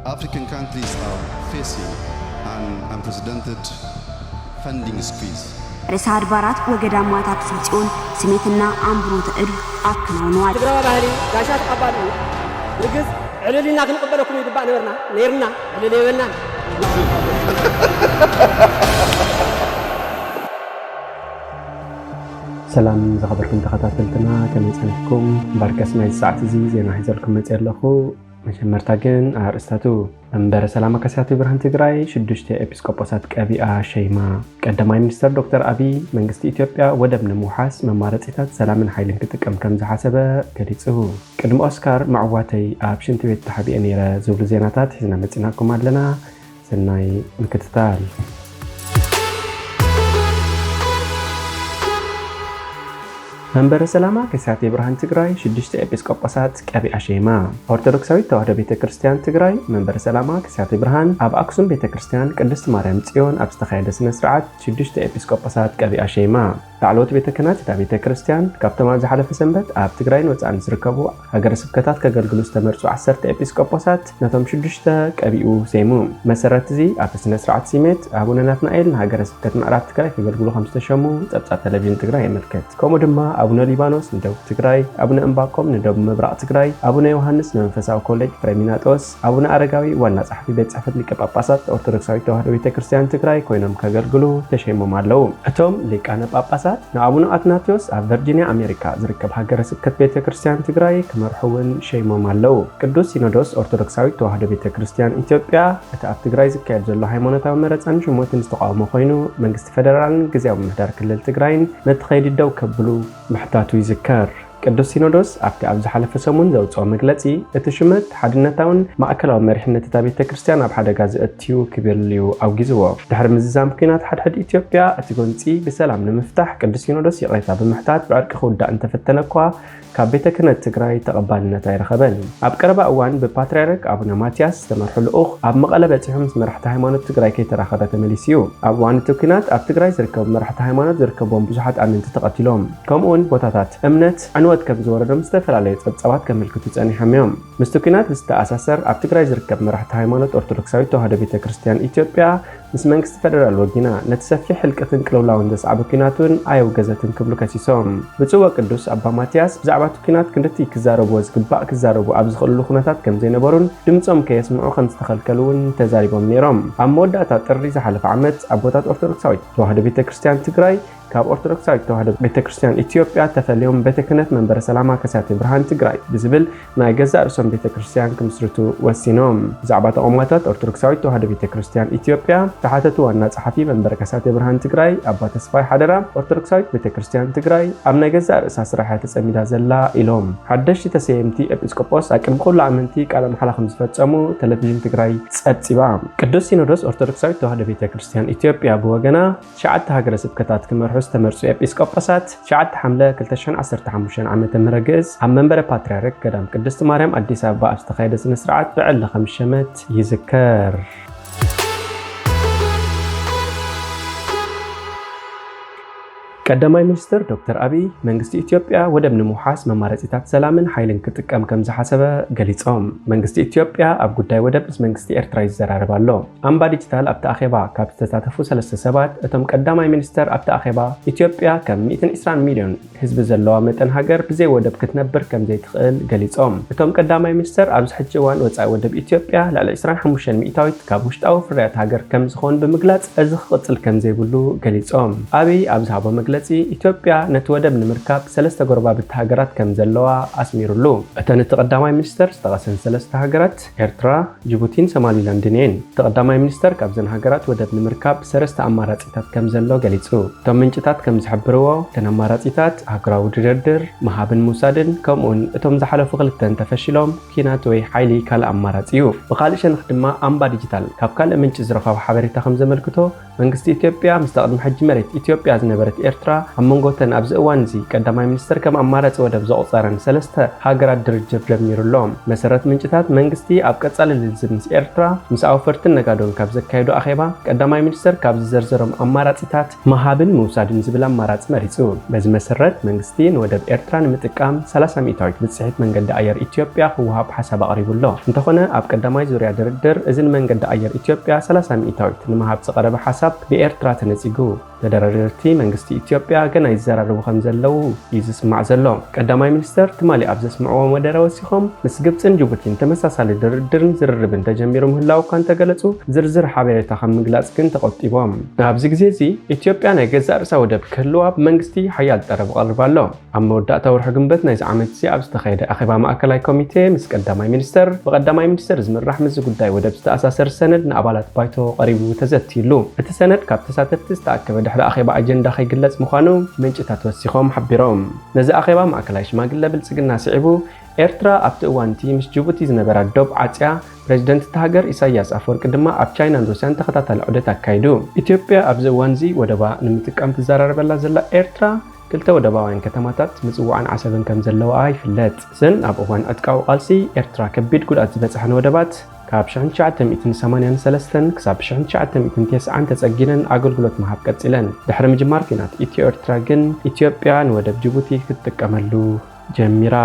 African countries are facing an unprecedented funding squeeze. ርእሰ ኣድባራት ወገዳማት ኣክሱም ጽዮን ስሜትና ኣንብሮተ እድ ኣከናውነዋል። ትግራዋ ባህሊ ጋሻ ተቐባል እዩ። ብርግጽ ዕልል ኢልና ክንቕበለኩም ይግባእ ነበርና ነይርና ዕልል የበልናን። ሰላም ዝኸበርኩም ተኸታተልትና፣ ከመይ ጸኒሕኩም? ባርከስ ናይ ሰዓት እዚ ዜና ሒዘልኩም መጽእ ኣለኹ። መጀመርታ ግን ኣርእስታቱ። መንበረ ሰላማ ከሲያቲ ብርሃን ትግራይ ሽዱሽተ ኤጲስቆጶሳት ቀቢኣ ሸይማ። ቀዳማይ ሚኒስተር ዶክተር ኣብይ መንግስቲ ኢትዮጵያ ወደብ ንምውሓስ መማረፂታት ሰላምን ሓይልን ክጥቀም ከም ዝሓሰበ ገሊፁ። ቅድሚ ኦስካር መዕዋተይ ኣብ ሽንቲ ቤት ተሓቢኤ ነይረ ዝብሉ ዜናታት ሒዝና መፂናኩም ኣለና። ሰናይ ምክትታል። መንበረ ሰላማ ከሲያቲ ብርሃን ትግራይ ሽዱሽተ ኤጲስቆጶሳት ቀቢኣ ሸይማ። ኦርቶዶክሳዊት ተዋህዶ ቤተ ክርስቲያን ትግራይ መንበረ ሰላማ ከሲያቲ ብርሃን ኣብ ኣክሱም ቤተ ክርስቲያን ቅድስት ማርያም ጽዮን ኣብ ዝተኻየደ ስነ ስርዓት ሽዱሽተ ኤጲስቆጶሳት ቀቢኣ ሸይማ። ላዕለዎት ቤተ ክህነት እታ ቤተ ክርስቲያን ካብቶም ኣብ ዝሓለፈ ሰንበት ኣብ ትግራይን ወጻእን ዝርከቡ ሃገረ ስብከታት ከገልግሉ ዝተመርጹ ዓሰርተ ኤጲስቆጶሳት ነቶም ሽዱሽተ ቀቢኡ ሰይሙ። መሰረት እዚ ኣብቲ ስነ ስርዓት ሲሜት ኣቡነ ናትናኤል ንሃገረ ስብከት ምዕራብ ትግራይ ከገልግሉ ከም ዝተሸሙ ጸብጻብ ቴሌቪዥን ትግራይ የመልክት። ከምኡ ድማ ኣቡነ ሊባኖስ ንደቡብ ትግራይ፣ ኣቡነ እምባቆም ንደቡብ ምብራቕ ትግራይ፣ ኣቡነ ዮሃንስ ንመንፈሳዊ ኮሌጅ ፍሬሚናጦስ፣ ኣቡነ ኣረጋዊ ዋና ጸሓፊ ቤት ጽሕፈት ሊቀ ጳጳሳት ኦርቶዶክሳዊት ተዋህዶ ቤተ ክርስቲያን ትግራይ ኮይኖም ከገልግሉ ተሸይሞም ኣለዉ። እቶም ሊቃነ ጳጳሳት ንኣቡነ ኣትናቴዎስ ኣብ ቨርጂንያ ኣሜሪካ ዝርከብ ሃገረ ስብከት ቤተ ክርስቲያን ትግራይ ክመርሑ እውን ሸይሞም ኣለዉ። ቅዱስ ሲኖዶስ ኦርቶዶክሳዊት ተዋህዶ ቤተ ክርስቲያን ኢትዮጵያ እቲ ኣብ ትግራይ ዝካየድ ዘሎ ሃይማኖታዊ መረፃን ሽሞትን ዝተቃወሞ ኮይኑ መንግስቲ ፌደራልን ግዝያዊ ምምሕዳር ክልል ትግራይን ነቲ ከይዲ ደው ከብሉ ምሕታቱ ይዝከር። ቅዱስ ሲኖዶስ ኣብቲ ኣብ ዝሓለፈ ሰሙን ዘውፅኦ መግለፂ እቲ ሽመት ሓድነታውን ማእከላዊ መሪሕነት እታ ቤተ ክርስቲያን ኣብ ሓደጋ ዘእትዩ ክብል እዩ ኣውጊዝዎ። ድሕሪ ምዝዛም ኲናት ሓድሕድ ኢትዮጵያ እቲ ጎንፂ ብሰላም ንምፍታሕ ቅዱስ ሲኖዶስ ይቕሬታ ብምሕታት ብዕርቂ ክውዳእ እንተፈተነ እኳ ካብ ቤተ ክህነት ትግራይ ተቐባልነት ኣይረኸበን። ኣብ ቀረባ እዋን ብፓትርያርክ ኣቡነ ማትያስ ዝተመርሑ ልኡኽ ኣብ መቐለ በፂሑ ምስ መራሕቲ ሃይማኖት ትግራይ ከይተራኸበ ተመሊሱ እዩ። ኣብ እዋን እቲ ኲናት ኣብ ትግራይ ዝርከቡ መራሕቲ ሃይማኖት ዝርከብዎም ብዙሓት ኣመንቲ ተቐቲሎም። ከምኡውን ቦታታት እምነት ዕንወት ከም ዝወረዶም ዝተፈላለዩ ጸብጻባት ከመልክቱ ጸኒሖም እዮም። ምስቲ ኲናት ብዝተኣሳሰር ኣብ ትግራይ ዝርከብ መራሕቲ ሃይማኖት ኦርቶዶክሳዊት ተዋህዶ ቤተ ክርስቲያን ኢትዮጵያ ምስ መንግስቲ ፌደራል ወጊና ነቲ ሰፊሕ ህልቂትን ቅልውላውን ዘስዓበ ኲናት እውን ኣየውገዘትን ክብሉ ከሲሶም። ብፁዕ ወቅዱስ ኣባ ማትያስ ብዛዕባ እቲ ኲናት ክንድቲ ክዛረብዎ ዝግባእ ክዛረቡ ኣብ ዝኽእልሉ ኩነታት ከም ዘይነበሩን ድምጾም ከየስምዑ ከም ዝተኸልከሉ እውን ተዛሪቦም ነይሮም። ኣብ መወዳእታ ጥሪ ዝሓለፈ ዓመት ኣቦታት ኦርቶዶክሳዊት ተዋህዶ ቤተ ክርስቲያን ትግራይ ካብ ኦርቶዶክሳዊት ተዋህዶ ቤተ ክርስቲያን ኢትዮጵያ ተፈልዮም ቤተ ክህነት መንበረ ሰላማ ከሲያቲ ብርሃን ትግራይ ብዝብል ናይ ገዛእ ርእሶም ቤተ ክርስቲያን ክምስርቱ ወሲኖም። ብዛዕባ ተቓውሞታት ኦርቶዶክሳዊት ተዋህዶ ቤተ ክርስቲያን ኢትዮጵያ ዝተሓተቱ ዋና ጸሓፊ መንበረ ከሲያቲ ብርሃን ትግራይ ኣባ ተስፋይ ሓደራ ኦርቶዶክሳዊት ቤተ ክርስቲያን ትግራይ ኣብ ናይ ገዛእ ርእሳ ስራሕ እያ ተጸሚዳ ዘላ ኢሎም። ሓደሽቲ ተሰየምቲ ኤጲስቆጶስ ኣብ ቅድሚ ኩሉ ኣመንቲ ቃለ መሓላ ከም ዝፈጸሙ ቴሌቪዥን ትግራይ ጸብጺባ። ቅዱስ ሲኖዶስ ኦርቶዶክሳዊት ተዋህዶ ቤተ ክርስቲያን ኢትዮጵያ ብወገና ትሽዓተ ሃገረ ስብከታት ክመርሑ ዝተመርጹ ኤጲስቆጶሳት ትሽዓተ ሓምለ ክልተ ሽሕን ዓሰርተ ሓሙሽተን ዓመተ ምህረት ግእዝ ኣብ መንበረ ፓትርያርክ ገዳም ቅድስቲ ማርያም ኣዲስ ኣበባ ኣብ ዝተኻየደ ስነ ስርዓት ብዕሊ ከም ዝሸመት ይዝከር። ቀዳማይ ሚኒስትር ዶክተር ኣብይ መንግስቲ ኢትዮጵያ ወደብ ንምውሓስ መማረፂታት ሰላምን ሓይልን ክጥቀም ከም ዝሓሰበ ገሊፆም። መንግስቲ ኢትዮጵያ ኣብ ጉዳይ ወደብ ምስ መንግስቲ ኤርትራ ይዘራረብ ኣሎ። ኣምባ ዲጂታል ኣብቲ ኣኼባ ካብ ዝተሳተፉ ሰለስተ ሰባት እቶም ቀዳማይ ሚኒስተር ኣብቲ ኣኼባ ኢትዮጵያ ከም ሚእትን ዕስራን ሚልዮን ህዝቢ ዘለዋ መጠን ሃገር ብዘይ ወደብ ክትነብር ከም ዘይትኽእል ገሊጾም። እቶም ቀዳማይ ሚኒስተር ኣብዚ ሕጂ እዋን ወጻኢ ወደብ ኢትዮጵያ ልዕሊ ዕስራን ሓሙሽተን ሚእታዊት ካብ ውሽጣዊ ፍርያት ሃገር ከም ዝኾን ብምግላጽ እዚ ክቕጽል ከም ዘይብሉ ገሊጾም። ኣብይ ኣብ ዝሃቦ መግለጺ ኢትዮጵያ ነቲ ወደብ ንምርካብ ሰለስተ ጎረባብቲ ሃገራት ከም ዘለዋ ኣስሚሩሉ። እተን እቲ ቀዳማይ ሚኒስተር ዝጠቐሰን ሰለስተ ሃገራት ኤርትራ፣ ጅቡቲን ሶማሊላንድን እየን። እቲ ቀዳማይ ሚኒስተር ካብዘን ሃገራት ወደብ ንምርካብ ሰለስተ ኣማራጺታት ከም ዘሎ ገሊጹ። እቶም ምንጭታት ከም ዝሕብርዎ፣ እተን ኣማራጺታት ኣህጉራዊ ድርድር፣ ምሃብን ምውሳድን፣ ከምኡውን እቶም ዝሓለፉ ክልተ እንተፈሺሎም፣ ኲናት ወይ ሓይሊ ካልእ ኣማራጺ እዩ። ብኻልእ ሸነኽ ድማ ኣምባ ዲጂታል ካብ ካልእ ምንጪ ዝረኸቦ ሓበሬታ ከም ዘመልክቶ፣ መንግስቲ ኢትዮጵያ ምስታ ቅድሚ ሕጂ መሬት ኢትዮጵያ ዝነበረት ኤርትራ ኣብ መንጎተን ኣብዚ እዋን እዚ ቀዳማይ ሚኒስተር ከም ኣማራጺ ወደብ ዘቑጸረን ሰለስተ ሃገራት ድርድር ጀሚሩ ኣሎ። መሰረት ምንጭታት መንግስቲ ኣብ ቀጻሊ ልዝብ ምስ ኤርትራ ምስ ኣውፈርትን ነጋዶን ካብ ዘካየዱ ኣኼባ ቀዳማይ ሚኒስተር ካብ ዝዘርዘሮም ኣማራጺታት ምሃብን ምውሳድን ዝብል ኣማራጺ መሪጹ። በዚ መሰረት መንግስቲ ንወደብ ኤርትራ ንምጥቃም ሰላሳ ሚእታዊት ብጽሒት መንገዲ ኣየር ኢትዮጵያ ክወሃብ ሓሳብ ኣቕሪቡ ኣሎ። እንተኾነ ኣብ ቀዳማይ ዙርያ ድርድር እዚ ንመንገዲ ኣየር ኢትዮጵያ ሰላሳ ሚእታዊት ንምሃብ ዝቐረበ ሓሳብ ብኤርትራ ተነጺጉ። ተደራደርቲ መንግስቲ ኢትዮጵያ ገና ይዘራረቡ ከም ዘለዉ እዩ ዝስማዕ ዘሎ። ቀዳማይ ሚኒስተር ትማሊ ኣብ ዘስምዕዎ መደረ ወሲኾም ምስ ግብጽን ጅቡቲን ተመሳሳሊ ድርድርን ዝርርብን ተጀሚሩ ምህላው እኳ እንተገለጹ ዝርዝር ሓበሬታ ካብ ምግላጽ ግን ተቖጢቦም። ኣብዚ ግዜ እዚ ኢትዮጵያ ናይ ገዛእ ርእሳ ወደብ ክህልዋ ብመንግስቲ ሓያል ጠረብ ይቐርብ ኣሎ። ኣብ መወዳእታ ወርሒ ግንቦት ናይዚ ዓመት እዚ ኣብ ዝተኻየደ ኣኼባ ማእከላይ ኮሚቴ ምስ ቀዳማይ ሚኒስተር፣ ብቀዳማይ ሚኒስተር ዝምራሕ ምስዚ ጉዳይ ወደብ ዝተኣሳሰር ሰነድ ንኣባላት ባይቶ ቀሪቡ ተዘትዩሉ። እቲ ሰነድ ካብ ተሳተፍቲ ዝተኣከበ ድሕሪ ኣኼባ ኣጀንዳ ከይግለጽ ምዃኑ ምንጭታት ወሲኾም ሓቢሮም። ነዚ ኣኼባ ማእከላይ ሽማግለ ብልጽግና ስዒቡ፣ ኤርትራ ኣብቲ እዋን እቲ ምስ ጅቡቲ ዝነበራ ዶብ ዓጽያ፣ ፕሬዚደንት እታ ሃገር ኢሳያስ ኣፈወርቂ ድማ ኣብ ቻይናን ሩስያን ተኸታታሊ ዑደት ኣካይዱ። ኢትዮጵያ ኣብዚ እዋን እዚ ወደባ ንምጥቃም ትዘራረበላ ዘላ ኤርትራ ክልተ ወደባውያን ከተማታት ምጽዋዕን ዓሰብን ከም ዘለዋ ይፍለጥ። እዘን ኣብ እዋን ዕጥቃዊ ቃልሲ ኤርትራ ከቢድ ጉድኣት ዝበጽሐን ወደባት ካብ ሽሕን ትሽዓተ ሚእትን ሰማንያን ሰለስተን ክሳብ ሽሕን ትሽዓተ ሚእትን ተስዓን ተጸጊነን ኣገልግሎት ምሃብ ቀጺለን። ድሕሪ ምጅማር ኲናት ኢትዮ ኤርትራ ግን ኢትዮጵያ ንወደብ ጅቡቲ ክትጥቀመሉ ጀሚራ።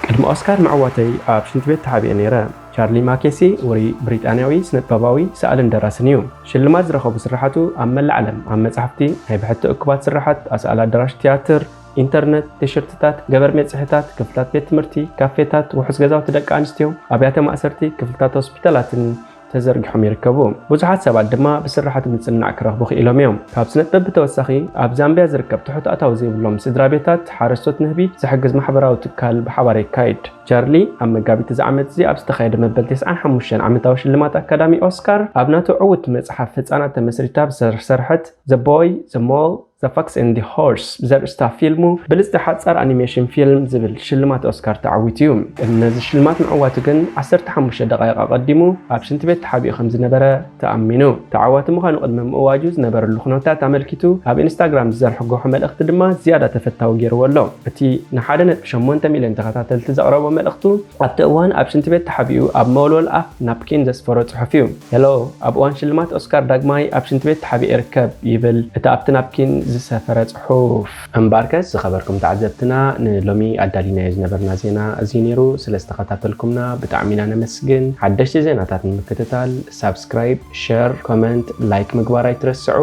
ቅድሚ ኦስካር ምዕዋተይ ኣብ ሽንቲ ቤት ተሓቢኤ ነይረ። ቻርሊ ማኬሲ ውሩይ ብሪጣንያዊ ስነጥበባዊ ሰኣልን ደራስን እዩ። ሽልማት ዝረኸቡ ስርሓቱ ኣብ መላእ ዓለም ኣብ መጻሕፍቲ፣ ናይ ብሕቲ እኩባት ስርሓት፣ ኣስኣል ኣዳራሽ ትያትር፣ ኢንተርነት፣ ቲሸርትታት፣ ገበር መጽሔታት፣ ክፍልታት ቤት ትምህርቲ፣ ካፌታት፣ ውሑስ ገዛውቲ ደቂ ኣንስትዮ፣ ኣብያተ ማእሰርቲ፣ ክፍልታት ሆስፒታላትን ተዘርጊሖም ይርከቡ። ብዙሓት ሰባት ድማ ብስርሓት ምጽንናዕ ክረኽቡ ክኢሎም እዮም። ካብ ስነጥበብ ብተወሳኺ ኣብ ዛምቢያ ዝርከብ ትሑት ኣታዊ ዘይብሎም ስድራ ቤታት፣ ሓረስቶት ንህቢ ዝሕግዝ ማሕበራዊ ትካል ብሓባር የካይድ። ቻርሊ ኣብ መጋቢት እዚ ዓመት እዚ ኣብ ዝተኻየደ መበል ተስዓን ሓሙሽተን ዓመታዊ ሽልማት ኣካዳሚ ኦስካር ኣብ ናቱ ዕውት መጽሓፍ ህጻናት ተመስሪታ ዝተሰርሐት The Boy, the Mole, the Fox and the Horse ብዘርእስታ ፊልሙ ብልጽቲ ሓጻር ኣኒሜሽን ፊልም ዝብል ሽልማት ኦስካር ተዓዊቱ እዩ። ቅድሚ ነዚ ሽልማት ምዕዋቱ ግን ዓሰርተ ሓሙሽተ ደቓይቕ ኣቐዲሙ ኣብ ሽንቲ ቤት ተሓቢኡ ከም ዝነበረ ተኣሚኑ። ተዓዋቲ ምዃኑ ቅድሚ ምእዋጁ ዝነበረሉ ኩነታት ኣመልኪቱ ኣብ ኢንስታግራም ዝዘርግሖ መልእኽቲ ድማ ዝያዳ ተፈታዊ ገይርዎ ኣሎ። እቲ ንሓደ ነጥቢ ሸሞንተ ሚልዮን ተኸታተልቲ ዘቕረቦ መልእኽቱ ኣብቲ እዋን ኣብ ሽንቲ ቤት ተሓቢኡ ኣብ መወልወል ኣፍ ናፕኪን ዘስፈሮ ጽሑፍ እዩ። ሄሎ፣ ኣብ እዋን ሽልማት ኦስካር ዳግማይ ኣብ ሽንቲ ቤት ተሓቢኤ እርከብ ይብል እቲ ኣብቲ ናፕኪን ዝሰፈረ ጽሑፍ። እምበኣርከስ ዝኸበርኩም ተዓዘብትና ንሎሚ ኣዳሊናዮ ዝነበርና ዜና እዚ ነይሩ። ስለ ዝተኸታተልኩምና ብጣዕሚ ኢና ነመስግን። ሓደሽቲ ዜናታት ንምክትታል ሳብስክራይብ፣ ሸር፣ ኮመንት፣ ላይክ ምግባር ኣይትረስዑ።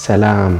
ሰላም።